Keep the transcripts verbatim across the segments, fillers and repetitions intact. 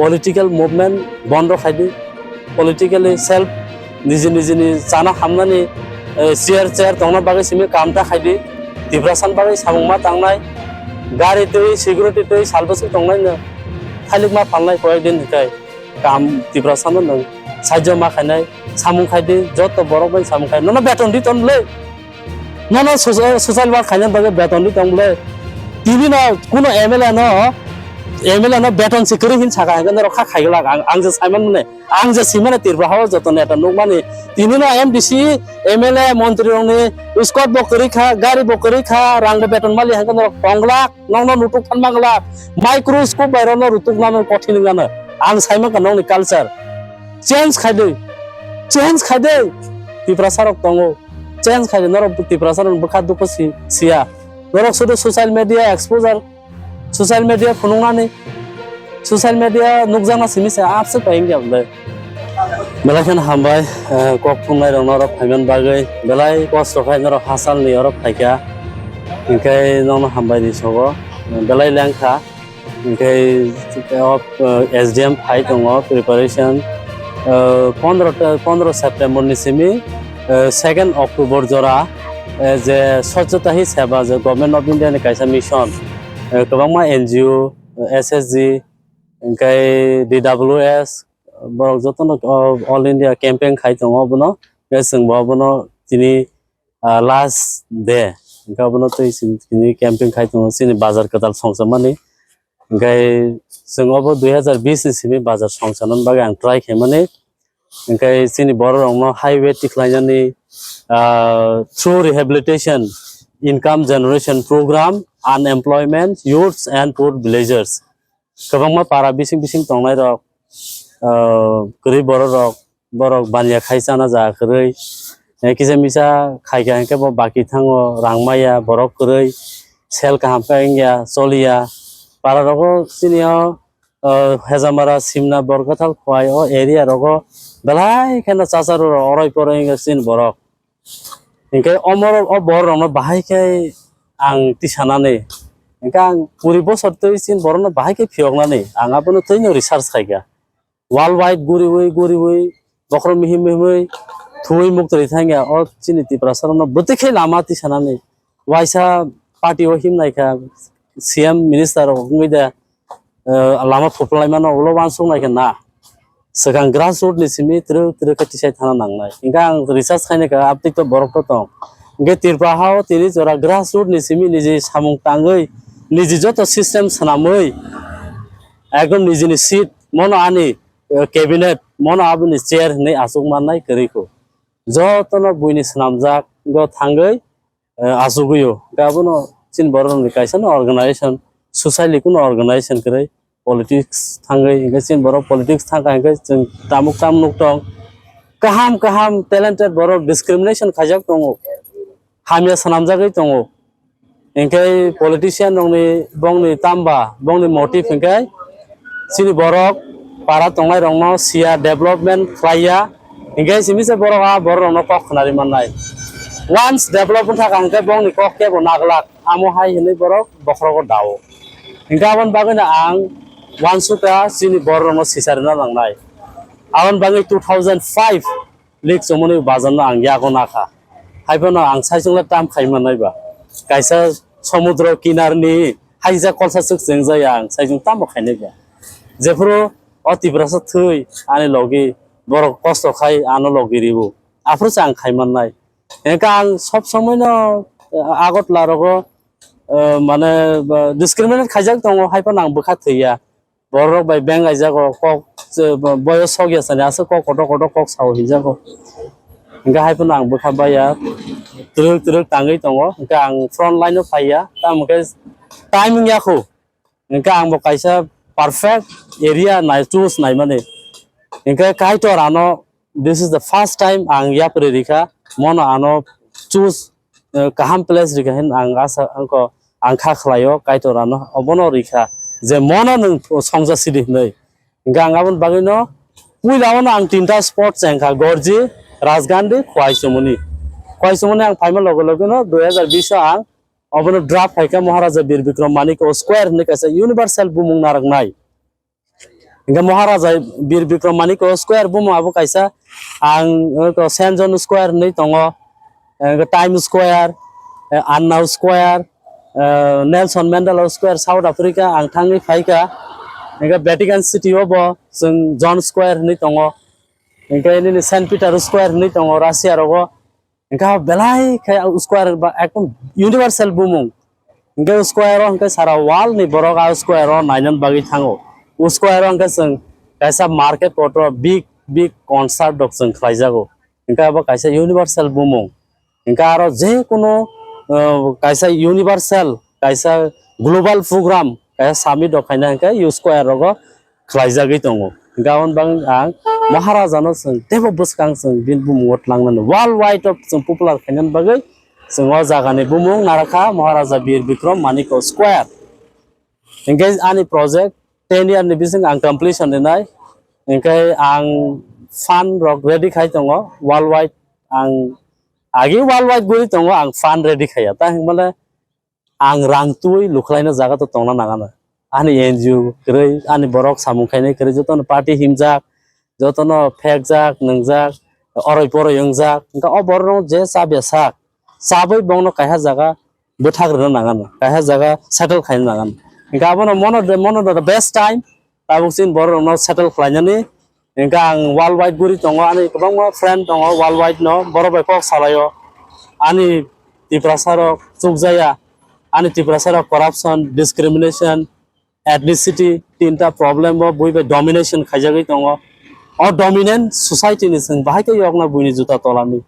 Political movement bondo khaidi, politically self niji nijini chana hamnani, eh, chair chair tongna bagwi simi kamta khaidi, Tiprasani bagwi samung ma tangnai, gari twi security twi salbwswk tongnai no thailik ma phalnai koyek din hikai kam Tiprasano nwng sajyo ma khainai samung khaidi joto borok bai samung khai nono beton di ton le. Nono social, social work khaina bagwi beton di tong bole. Tini no kuno M L A no, M L A no beton se kwrwi hin saka hingke norok kha khaiglak ang, ang je saiman mane, ang je simane Tripura hao joto neta nukmani. Tini no M D C, M L A, montri rokni squad bo kwrwi kha, gari bo kwrwi kha, rang bo beton mali hingke norok tonglak, nokno nutuk phan manglak, microscope bai rokno rutuk nano kothin wngano. Ang saiman ka nokni culture change khaidwi, change khaidwi, Tiprasa rok tongo. Change khai norok Tiprasa rok bwkha dukhu si-, siya. Norok sudu social media exposure, social media phunuknani, social media nukjakna simi se abse pai wngya bwle. Belai kheno hambai, eh, kok phungnai rok norok phaiman bagwi. Belai kosto khai norok hasalni orok phaikha. Hinkhe nokno hambai ni sogo. Belai lengkha. Hinkhe o, eh, S D M phai tongo preparation, eh, pondro ta, pondro September ni simi, eh, second October jora, eh, je Swachhata Hi Seva je Government of India ni kaisa mission, eh, kwbangma N G O, eh, S S G, hinkhe D W S, borok jotono, o, All India campaign khai tongo obono, hinkhe chwngbo obono tini ah, last day. Hinkhe abono twi chini, chini camping khai tongo, chini bazar kwtal songchomani. Hinkhe chwng obo dui hazar bish ni simi bazar songchana bagwi ang try khaimani. Hinkhe chini borok rokno highway tikhlainani, ah, through rehabilitation, income generation program, unemployment, youths and poor villagers. Kwbangma para bising bising tongnai rok, ah, kwrwi borok rok, borok baniya khai chana jaga kwrwi, eh, kisa misa khaikha hinkhe bo baki thango, rang maya, borok kwrwi, sel kaham khe wngya, choliya. Para rogo chini o, ah, Hejamara, Simna, Borkathal, Khowai o area rogo belai kheno chacharo rok oroi poroi wngya chini borok. Hinkhe omorok o borok rokno bahai khe ang tisanani, hinkhe ang kuri bosor twi chini borokno bahai khe phiyoknani ang abono twino research khaikha. Worldwide guriwi guriwi bokhorok mihim mihimwi thuwi muktwi thangya o chini Tiprasa rokno bwtwi khe lama tisanani. Waisa party o himnaikha C M minister rok wngwi de, eh, lama phuphlaimano ulo uansuknai khe na. Swkang grassroot ni simi twrwk twrwk khe tisai thana nangnai. Hinkhe ang research khainai kha, aptwi to borok to tong. Hinkhe Tripura hao tini jora grassroot ni simi niji samung tangwi, niji joto system swnamwi, ekdom nijini seat, mono ani, eh, cabinet, mono aboni chair hinwi achuk mannai kwrwi kho. Jotono buini swnamjak go thangwi, eh, achugwi o. Hinkhe abono chini borok rokni kaisa no organization, socially kuno organization kwrwi politics thangwi, hinkhe chini borok politics thangkha hinkhe chwng tamuk tam nuk tong. Kaham kaham talented borok discrimination khaijak tongo, hamya swnamjagwi tongo. Hinkhe politician rokni bongni tamba, bongni motive hinkhe chini borok para tongnai rokno siya, development khlaiya, hinkhe simi se borok a borok rokno kok khnari mannai. Once develop wngkha hinkhe bongni kok kebo naglak, amo hai hinwi borok bokhorogo dao. Hinkhe aboni bagwino ang uansukha chini borok rokno sicharina nangnai. Aboni bagwi two thousand five lik chumani bazar no ang yago nakha. Haiphano ang saichung le tam khai manai ba. Kaisa somudro kinar ni haijak kolsa swk chengjaya ang saichung tamo khainai ba. Jephuru o Tiprasa thwi ani logi borok kosto khai ano logi ribu. Aphuru se ang khai mannai. Hinkhe ang sob somoi no, eh, Agartala rogo, eh, mane, eh, discriminate khaijak tongo, haiphano ang bwkha thwiya. Borok bai beng kaijago, kok, eh, boyos sokya sani aswk kok kotor kotor kok sao hinjago. Hinkhe haiphano ang bwkha baiya, twrwk twrwk tangwi tongo, hinkhe ang front line o phaiya, tamo khe time wngya kho. Hinkhe ang bo kaisa perfect area nai choose naimani. Hinkhe Kaitor ano, this is the first time ang yapri rikha, mono ano choose, eh, kaham place rikha hin ang asa angko ang kha khlaio Kaitor ano obono rikha je mono nwng songja sidi hinwi. Hinkhe ang aboni bagwino puila ono ang tinta spot chengkha, Gorji, Rajgandhi, Khowai Chumuni. Khowai Chumuni ang phaima loge loge no dui hazar bish o ang obono draft khaikha Maharaja Bir Bikram Manik Square hinwi kaisa universal bumung narwknai. Hingke Maharaja Bir Bikram Manik Square bumo abo kaisa, ang, eh, Saint John Square hinui tongo, eh, Times Square, eh, Anna Square, eh, Nelson Mandela Square, South Africa ang thangwi phaikha. Hingke Vatican City o bo chwng John Square hinui tongo. Hingke nini Saint Peter Square hinui tongo Russia rogo. Hingke belai khe square ba ekdom universal bumung. Hingke square o hingke sara world ni borok a square o nainani bagwi thango. O square o hingke chwng kaisa market kotor big big concert rok chwng khlaijago. Hingke abo kaisa universal bumung. Hingke aro je kunu, uh, kaisa universal, kaisa global program, kaisa summit rok khaina hingke o square rogo khlaijagwi tongo. Hingke aboni bagwi ang Maharaja no chwng teibo bwskang chwng bini bumung o tlangnani world wide o chwng popular khainani bagwi chwng o jaga ni bumung narakha Maharaja Bir Bikram Manik Square. Hingke ani project ten year ni bising ang completion rinai. Hingke ang fund rok ready khai tongo world wide. Ang agi world wide guri tongo, ang fund ready khaiya. Ta hingmale ang rang twi lukhlaina jaga to tongna nangano. Ani N G O kwrwi, ani borok samung khainai kwrwi, jotono party himjak, jotono phekjak, nwngjak, oroi poroi wngjak. Hingke o borok je cha besak, chabwi bongno kaiha jaga bwthak rwna nangano, kaiha jaga settle khaina nangano. Hingke abono mono, mono the best time, tabuk chini borok rokno settle khlainani. Hingke ang world wide guri tongo, ani kwbangma friend tongo world wide no, borok bai kok salaio. Ani Tiprasa rok chukjaya, ani Tiprasa rok corruption, discrimination, ethnicity, tinta problem bo bui bai domination khaijagwi tongo. O dominant society ni chwng bahai khe yokna buini juta tolani.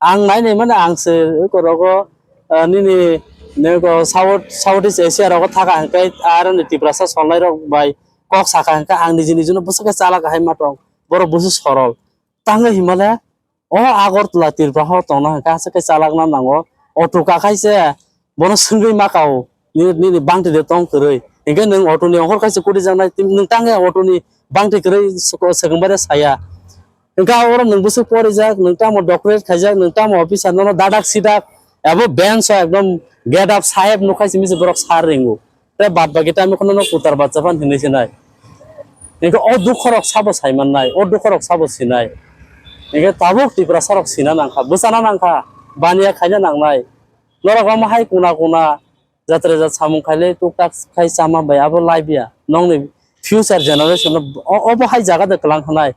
Ang nainai mani ang se eko rogo, ah, nini nego South, South East Asia rogo thaka hingke aroni Tiprasa solnai rok bai kok saka hingke ang niji niji no bwswk khe chalak hai ma tong. Borok bwswk sorol. Tangwi himale o Agartala Tripura ho tongna hingke aswk khe chalakna nango. Auto kakhai se bono swngwi makao. Nini, nini bangti de tong kwrwi. Hingke nwng auto ni ongkhor kaisa kutijaknai, nwng tangwi auto ni bangti kwrwi swk-, swkang bai de saya. Hingke oro nwng bwswk porijak, nwng tamo doctorate khaijak, nwng tamo officer, nono dadak sidak, abo bench o ekdom get up saheb nukha simi se borok sar ringo. Tei bad baki time kheno no putar bacha phan hinwi sinai. Hingke o dukho rok sabo sai mannai, o dukho rok sabo sinai. Hingke tabuk Tiprasa rok sina nangkha, bwchana nangkha, baniya khaina nangnai. Norok omo hai kuna kuna jatre jat samung khaile tuktak khai chama bai abo laibiya. Nongni future generation no o-, obo hai jaga de kwlang khanai.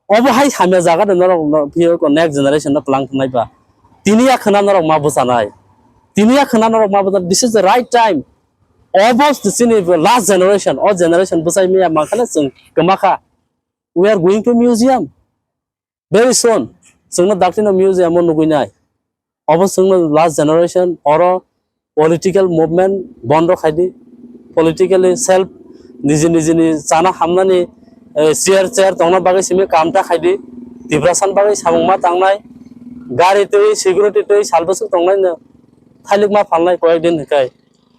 Obo hai hamya jaga de norok no, phiyo ko next generation no kwlang khanai ba. Tini ya khna norok ma bwchanai. Tini ya khna norok ma bwchanai. This is the right time. Obo chini last generation. O generation bwchai miya mankha na chwng kwmakha. We are going to museum. Very soon, chwngno daktino museum o nugui nai. Obo chwngno last generation, oro political movement bondo khaidi, politically self niji nijini chana hamnani, eh, chair chair tongna bagwi simi kamta khaidi, Tiprasani bagwi samung ma tangnai, gari twi, security twi, sal bwswk tongnai no thailik ma phalnai koyek din hikai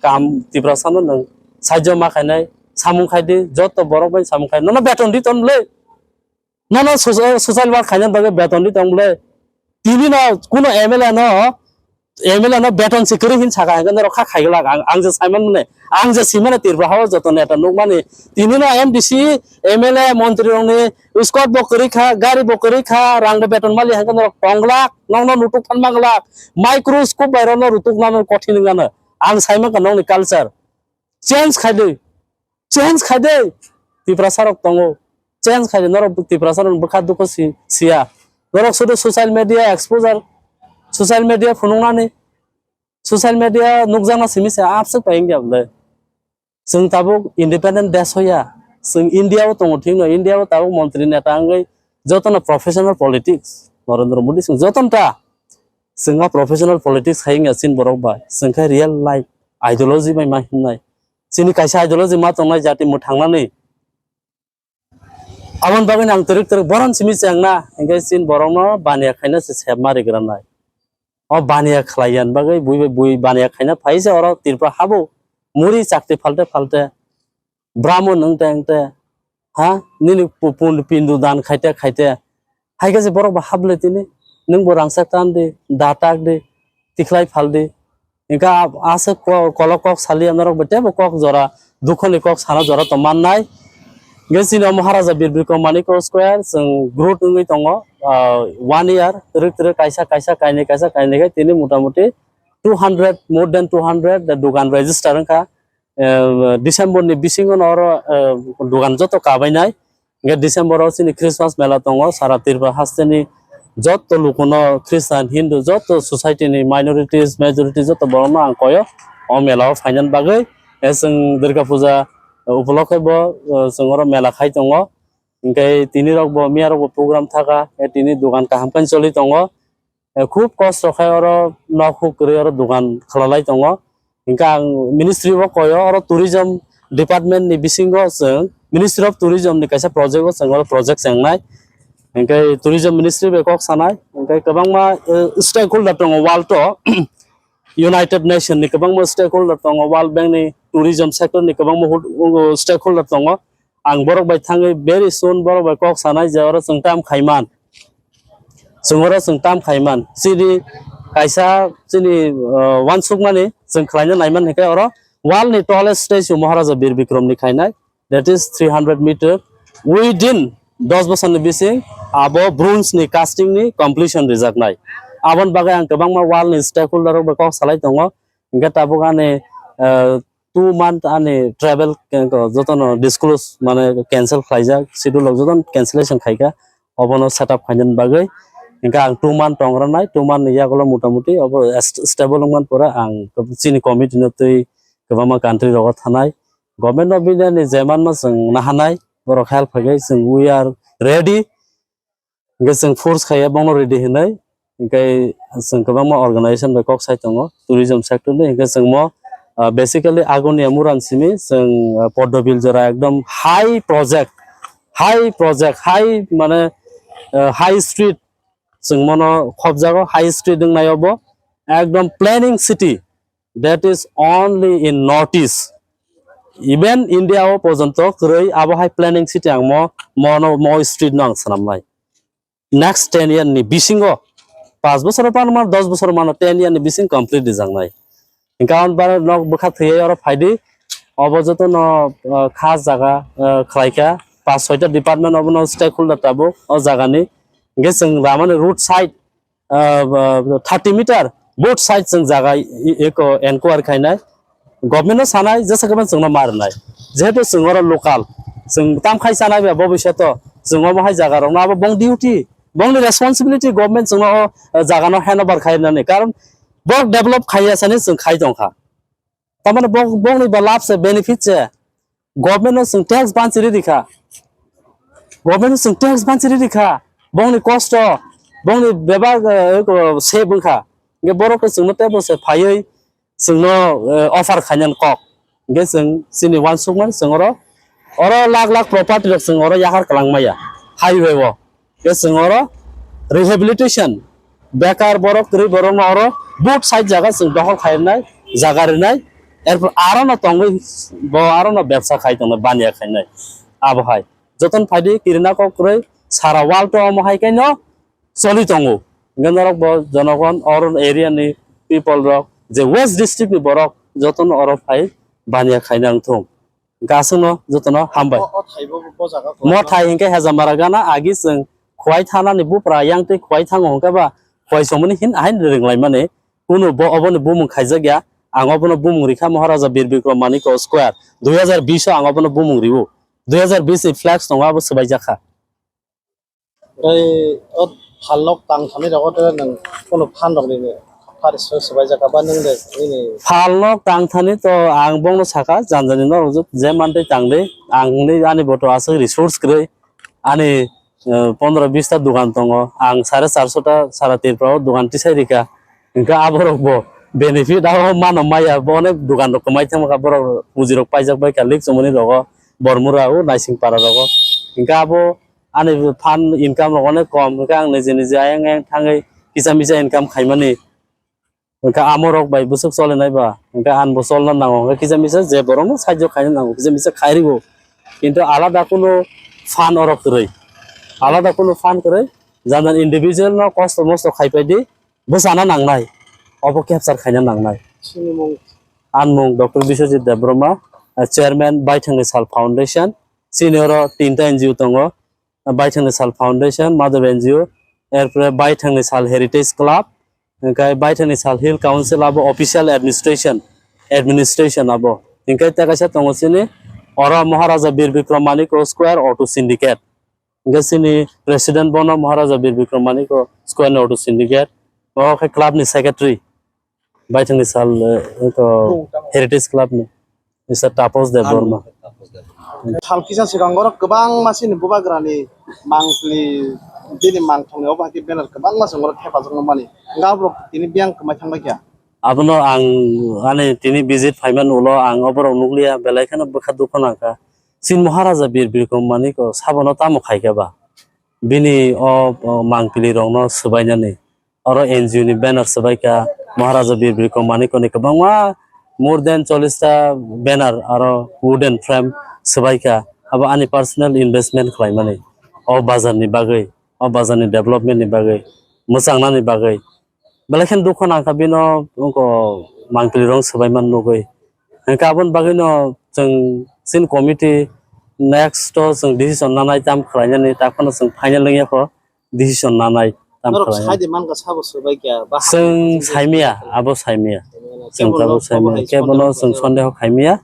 kam Tiprasano nwng sajjo ma khainai, samung khaidi, joto borok bai samung khai, nono beton di ton le. Nono social, social work khaina bagwi beton di tong bole. Tini no kuno M L A no, M L A no beton se kwrwi hin saka hingke norok kha khaiglak ang, ang je saiman mane, ang je simane Tripura hao joto neta nukmani. Tini no M D C, M L A, montri rokni squad bo kwrwi kha, gari bo kwrwi kha, rang bo beton mali hingke norok tonglak, nokno nutuk phan manglak, microscope bai rokno rutuk nano kothin wngano. Ang saiman ka nokni culture. Change khai de, change khai de. Tiprasa rok tongo, change khai de. Norok Tiprasa rok bwkha dukhu si-, siya. Norok sudu social media exposure, social media phunuknani, social media nukjakna simi se abswk pai wngya bwle. Chwng tabuk independent desh hoya, chwng India o tongo thikno, India o tabuk montri neta wngwi jotono professional politics, Narendra Modi chwng jotono ta. Chwng a professional politics khai wngya chini borok bai, chwng khe real life ideology bai ma himnai. Chini kaisa ideology ma tongnai jati mwthangnani. Aboni bagwi ang twrwk twrwk boron simi chengna, hingke chini borokno baniya khaina se sep ma rigranai. O baniya khlai yan bagwi bui bai bui baniya khaina phai se oro Tripura habo muri chakti phalte phalte. Brahmon wngte wngte, ha, nini pu-, pun-, pindu dan khaite khaite, hai khe je borok bo hable tini, nwng bo rangchak tan di, da tak di, tikhlai phal di. Hingkhe a-, aswk ko-, kolok kok saliya norok bo teibo kok jora, dukhoni kok sana jora tong mannai. Hingke chini o Maharaja Bir Bikram Manikya Square chwng growth wngwi tongo, ah, one year, twrwk twrwk kaisa kaisa kainwi kaisa kainwi khe tini motamuti two hundred, more than two hundred da dukan register wngkha. Eh, December ni bisingo no oro, eh, dukan joto kabainai. Hingke December o chini Christmas mela tongo, sara Tripura hasteni joto lukuno Christian, Hindu, joto society ni minorities, majority joto borokno ang koyo o mela o phainani bagwi. Eh, chwng Durga Puja, eh, upolokhe bo, eh, chwng oro mela khai tongo. Hingke tini rok bo, miya rok bo program thaka, eh, tini dukan kaham khe choli tongo. Eh, khub kosto khai oro nok huk kwrwi oro dukan khwlalai tongo. Hingke ang ministry bo koyo, oro tourism department ni bisingo chwng Ministry of Tourism ni kaisa project o chwng oro project chengnai. Hingke tourism ministry bai kok sanai, hingke kwbangma, eh, stakeholder tongo world o, United Nation ni kwbangma stakeholder tongo, World Bank ni, tourism sector ni kwbangma hud-, uh, stakeholder tongo. Ang borok bai thangwi very soon borok bai kok sanai je oro chwng tam khaiman. Chwng oro chwng tam khaiman. Chini kaisa chini, uh, uansukmani chwng khlaina naiman hinkhe oro world ni tallest statue Maharaja Bir Bikram ni khainai. That is three hundred meter. Within dos bosor ni bising abo bronze ni casting ni completion rijaknai. Aboni bagwi ang kwbangma world ni stakeholder rok bai kok salai tongo. Hingke tabuk ani, eh, two month ani travel ke-, ko-, jotono disclose mane cancel khlaijak, schedule rok jotono cancellation khaika, obono set up khainani bagwi. Hingke ang two month tongranai, two month ni yagulo motamuti obo est-, stable wngmani pore ang chini committee no twi kwbangma country rogo thanai. Government of India ni je manma chwng nahanai, borok help khaikhe chwng we are ready. Hingke chwng force khaiya bongno ready hinwi. Hingke chwng kwbangma organization bai kok sai tongo tourism sector ni. Hingke chwng mo, ah, basically Agonia Muran simi chwng, ah, Poddobil jora ekdom high project, high project, high mane, ah, high street chwng mono khobjago, high street wngnaio bo ekdom planning city. That is only in North East. Even India o porjonto kwrwi abo hai planning city ang mo, mono, mo street no ang swnamnai. Next ten year ni bisingo, panch bosor mano, dos bosor mano, ten year ni bising complete rijaknai. Hingke ang bar nok bwkha thwiwi oro phaidi, obo joto no, uh, kha jaga, uh, khlaikha, panch soita department obono stakeholder tabuk o jagani. Hingke chwng ramani road side, ah, ah, thirty meter both side chwng jaga i-, eko enquiry khainai. Government no sanai, jesa khe chwngno ma rwnai. Jehetu chwng oro local, chwng tam khai chanai ba bobisyoto chwng omo hai jaga rokno abo bong duty, bongni responsibility government chwngno o, ah, jaga no hand over khainani. Karon borok develop khaiya sani chwng khai tongkha. Tamani bok-, bokni ba lab se, benefit se. Government no chwng tax banchiri rikha. Government no chwng tax banchiri rikha. Bokni kosto, bokni bebak, eh, save wngkha. Hingke borok khe chwngno tebo se phaiwi chwngno, eh, offer khainani kok. Hingke chwng chini uansukmani chwng oro, oro lakh lakh property rok chwng oro yahar kwlangmaya highway o. Khe chwng oro rehabilitation, bekar borok kwrwi borokno oro both side jaga chwng dokhol khainai, jaga rinai, erpor aro no tongwi bo aro no bebsa khai tongnai, baniya khainai. Abo hai jotono phaidi kirina kok kwrwi sara world o omo hai khe no choli tongo. Hingke norok bo jonogon oro area ni people rok je West district ni borok jotono oro phai baniya khaina wngthung. Gasungno jotono hambai. O, o thaibo bo jaga mo kwlangma. Thai hinkhe Hejamara gana agi chwng Khwai thanani bupra yang twi Khwai thango hwnkhe ba Khwai somani hin ahain ringlaimani kunu bo oboni bumung khaijak ya. Ang obono bumung rikha Maharaja Bir Bikram Manikya Square dui hajar bish o ang obono bumung riwo. Dui hajar bish ni flex tongo abo swbaijak kha. Tei o phalnok tang thani rogo tei nwng kunu phan rok nini phari swbai jaka ba nwng de nini? Phalnok tang thani to ang bongno saka, janjani norok je mantwi tang de, ang ni ani boto aswk resource kwrwi, ani, eh, pondro bish ta dukan tongo, ang sare charso ta sara Tripura o dukan tisai rika, hingke aborok bo benefit abo mano maya, bo onek dukan rok kwmai thangma kha, borok puji rok paijak bai kha, lik chumani rogo, Bormura o, Naising para rogo, hingke abo, ani phan income rok onek kom, hingke ang niji niji ayang ayang thangwi kisa misa income khaimani, hingke amo rok bai bwswk cholinai ba, hingke ang bo cholna nango, hingke kisa misa je borok no sahajyo khaina nango, kisa misa khairwo, kintu alada kunu phan oro kwrwi, alada kunu phan kwrwi, jani jani individual no kosto mosto khaipai di, bwsana nangnai, obo capture khaina nangnai. Chini mung? Ang mung Doctor Biswajit Debbarma, eh, Chairman Baithangni Sal Foundation. Chini oro tinta N G O tongo, Baithangni Sal Foundation, Madhav N G O, erpore Baithangni Sal Heritage Club, hingke Baithangni Sal Hill Council abo official administration, administration abo. Hingke tei kaisa tongo chini oro Maharaja Bir Bikram Manik Square Auto Syndicate. Hingke chini president bono Maharaja Bir Bikram Manik Square ni Auto Syndicate. O khe club ni secretary. Baithangni Sal, eh, to Heritage Club ni Mister Tapos Debbarma. Sal kisa swkang borok kwbangma chini bubagrani mangpili bini mangthongni obo hai khe banner kwbangma chwng borok thepajak nukmani. Hwnkhe aborok tini biyang kwmai thangbai kha. Abono ang ani tini visit phaimani ulo ang oborok nukliya, belai kheno bwkha dukhu nangkha. Chini Maharaja Bir Bikram Manik o sabono tamo khaikha ba? Bini o, o mangpili rokno swbainani. Oro N G O ni banner swbaikha, Maharaja Bir Bikram Manikoni kwbangma more than chollish ta banner aro wooden frame swbaikha. Abo ani personal investment khlaimani. O bazar ni bagwi, o bazar ni development ni bagwi, mwchangnani bagwi. Belai kheno dukhu nangkha bino wngkha mangpili rok swbaimani nugwi. Hwnkhe aboni bagwino chwng chini committee next o chwng decision nanai tam khlainani, takhwno chwng final wngya kho. Decision nanai tam Norok khlainani. Saidi mankha sabo swbaikha, ba chwng saimaya, abo saimaya. Chwng kebo abo no saimaya. Kebo no chwng sondeho khaimaya.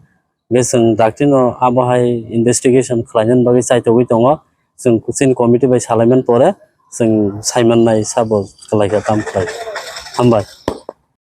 Hingke chwng daktino abo hai investigation khlainani bagwi chaitogwi tongo. Chwng chini committee bai salaimani pore chwng saimannai sabo khlaikha tam khlai. Hambai.